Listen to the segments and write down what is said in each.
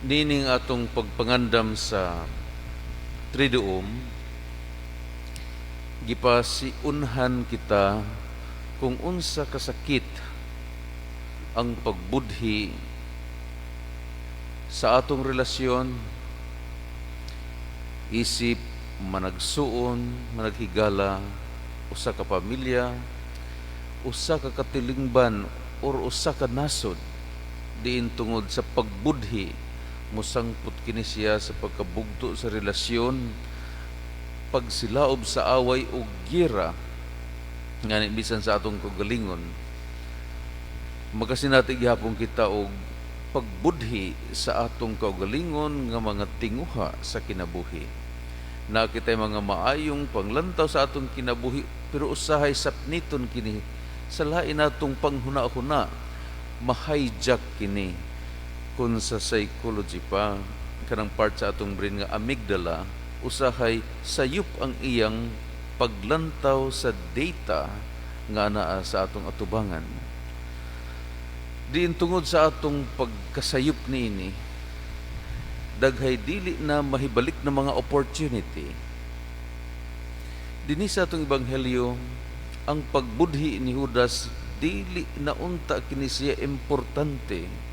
Nining atong pagpangandam sa Triduum, gipasiunhan kita kung unsa kasakit ang pagbudhi sa atong relasyon isip managsuon, managhigala, usa ka pamilya, usa ka katilingban or usa ka nasod, diin tungod sa pagbudhi mosangpot kini siya sa pagkabugto sa relasyon, pagsilaob sa away ug gira. Ngani bisan sa atong kaugalingon, makasinati gihapon kita og pagbudhi sa atong kaugalingon nga mga tinguha sa kinabuhi. Na kitay mga maayong panglantaw sa atong kinabuhi, pero usahay sapniton kini sa lain natong panghuna-huna, ma-hijack kini. Kung sa psychology pa, kanang part sa atong brain nga amygdala, usahay sayop ang iyang paglantaw sa data nga anaa sa atong atubangan, diin tungod sa atong pagkasayop niini, daghay dili na mahibalik na mga opportunity. Dinhi sa atong ebanghelyo, ang pagbudhi ni Judas, dili na unta kini siya importante,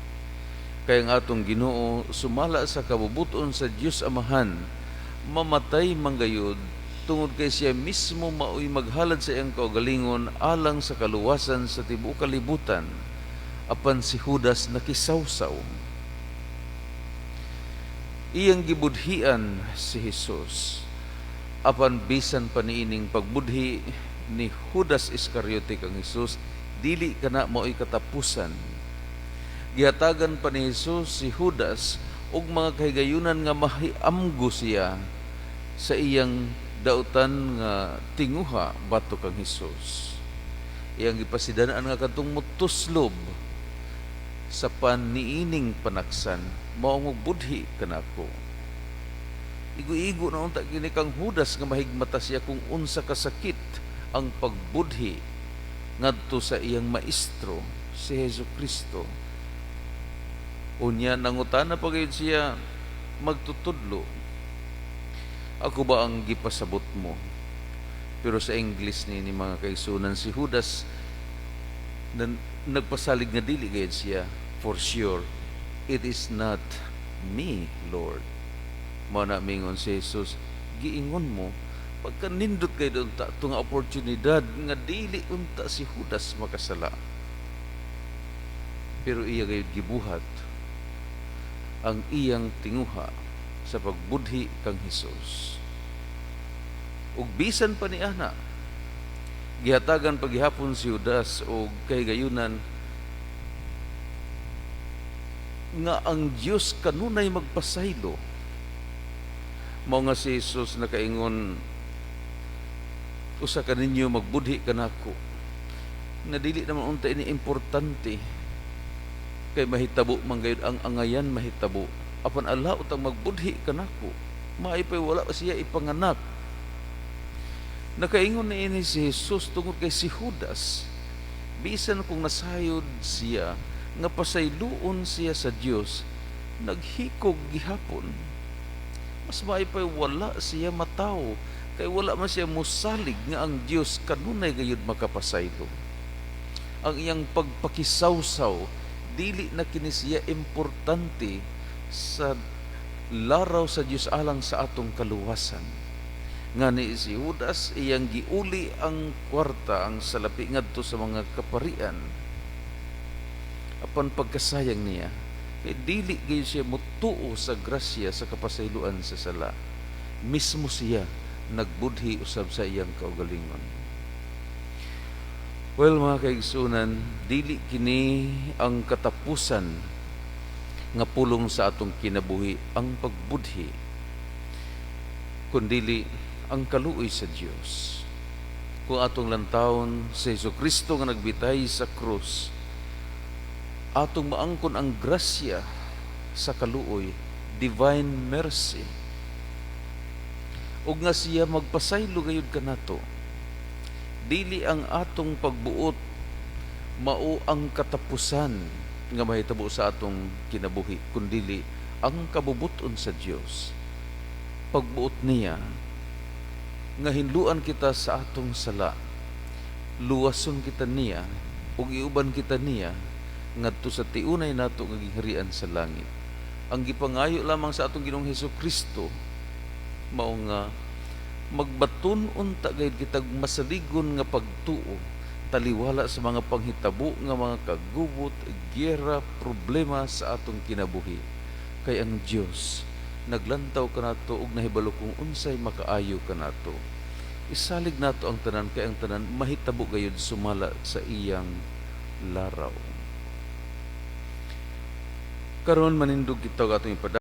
kay ang atong Ginoo, sumala sa kabubuton sa Dios Amahan, mamatay manggayod tungod kay siya mismo maoy maghalad sa iyang kaugalingon alang sa kaluwasan sa tibuok kalibutan. Apan si Judas nakisawsaw. Iyang gibudhian si Jesus. Apan bisan pa niining pagbudhi ni Judas Iscariote kang Jesus, dili kana maoy katapusan. Gihatagan pa ni Jesus si Judas og mga kahigayunan nga mahiamgo siya sa iyang dautan nga tinguha batok kang Hesus. Iyang gipasidanaan nga kadtong mutuslob sa paniining panaksan mao budhi kanako. Igo-igo na unta kini kang Judas nga mahigmata siya kung unsa kasakit ang pagbudhi ngadto sa iyang maestro, si Hesus Kristo. Unya nangutana pa gayud siya, "Magtutudlo, ako ba ang gipasabot mo?" Pero sa English ni mga kaigsuonan, si Judas na, nagpasalig nga dili gayud siya. "For sure, it is not me, Lord." Mao na mingon si Jesus, "Giingon mo." Pagkanindot kay unta ito nga oportunidad nga dili unta si Judas makasala. Pero iya gayud gibuhat ang iyang tinguha sa pagbudhi kang Hesus. Ug bisan pa ni ana, gihatagan paghihapon si Judas og kahigayunan nga ang Dios kanunay magpasaylo. Mao nga si Jesus nakaingon, "Usa ka ninyo magbudhi kanako," nga dili naman unta ini importante kay mahitabo man gayud ang angayan, mahitabo. Apan alaot ang magbudhi kanako. Maay pay wala siya ipanganak. Nakaingon ni ini si Jesus tungod kay si Judas, bisan kung nasayod siya nga pasayloon siya sa Dios, naghikog gihapon. Mas maay pay wala siya matawo kay wala man siya mosalig nga ang Dios kanunay gayud makapasaylo. Ang iyang pagpakisawsaw, dili na kini siya importante sa laraw sa Dios alang sa atong kaluwasan. Ngani si Judas, iyang giuli ang kwarta, ang salapi, ngadto sa mga kaparian. Apan pagkasayang niya kay dili gayud siya motuo sa grasya sa kapasayloan sa sala. Mismo siya nagbudhi usab sa iyang kaugalingon. Well, mga kaigsuonan, dili kini ang katapusan nga pulong sa atong kinabuhi ang pagbudhi, kundili ang kaluoy sa Dios. Kung atong lantawon sa Hesus Kristo nga nagbitay sa krus, atong maangkon ang grasya sa kaluoy, divine mercy. Ug nga siya magpasaylo gayud kanato. Dili ang atong pagbuot mao ang katapusan nga mahitabo sa atong kinabuhi, kundili Ang kabubuton sa Dios, pagbuot niya nga hinluan kita sa atong sala, luwason kita niya ug iuban kita niya ngadto sa tiunay nato nga gingharian sa langit. Ang gipangayo lamang sa atong Ginoong Hesus Kristo mao nga magbaton unta gayud kitag masaligon nga pagtuo taliwala sa mga panghitabo nga mga kagubot, giyera, problema sa atong kinabuhi. Kay ang Dios naglantaw kanato ug nahibalo kung unsay makaayo kanato. Isalig nato ang tanan kay ang tanan mahitabo gayud sumala sa iyang laraw. Karon manindog kita og atong ipada